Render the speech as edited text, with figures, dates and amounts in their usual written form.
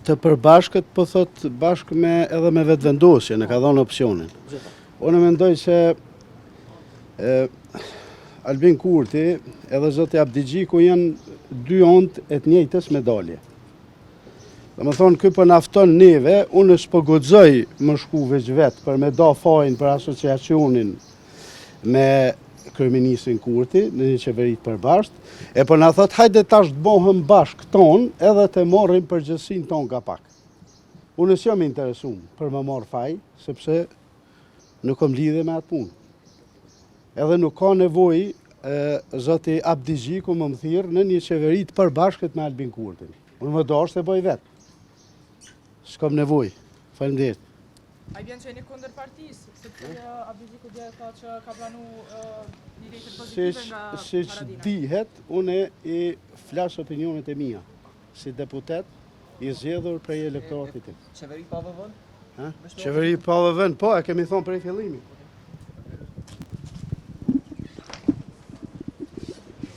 Të përbashkët, po thot bashkë me edhe me Vetëvendosjen, e ka dhënë opsionin. Unë mendoj se e, Albin Kurti edhe zoti Abdixhiku janë dy anët e të njëjtës medalje. Domethonë, ky po na fton neve, unë s'po guxoj me shku veç vetë për me da fajin për asociacionin me kryeministrin Kurti në një qeveri të përbashkët, e po na thot, hajde tash të bohem bashkë tonë edhe të marrim përgjegjësinë tonë ka pak. Unë s'jam interesum për me marrë faj, sepse nuk kom lidhje me atë punë. Edhe nuk ka nevojë zoti Abdixhiku me më thirrë në një qeveri të përbashkët me Albin Kurtin. Unë me dashtë e bëj vetë. S'kam nevojë. Faleminderit. A i bjen që jeni kundër partisë, sepse Abdixhiku dje tha që ka pranu një letër pozitive nga Siç dihet, unë i flas opinionet e mia, si deputet i zgjedhur prej elektoratit tim. Qeveri pa VV-në? Qeveri pa VV-në, po, e kemi thonë prej fillimit.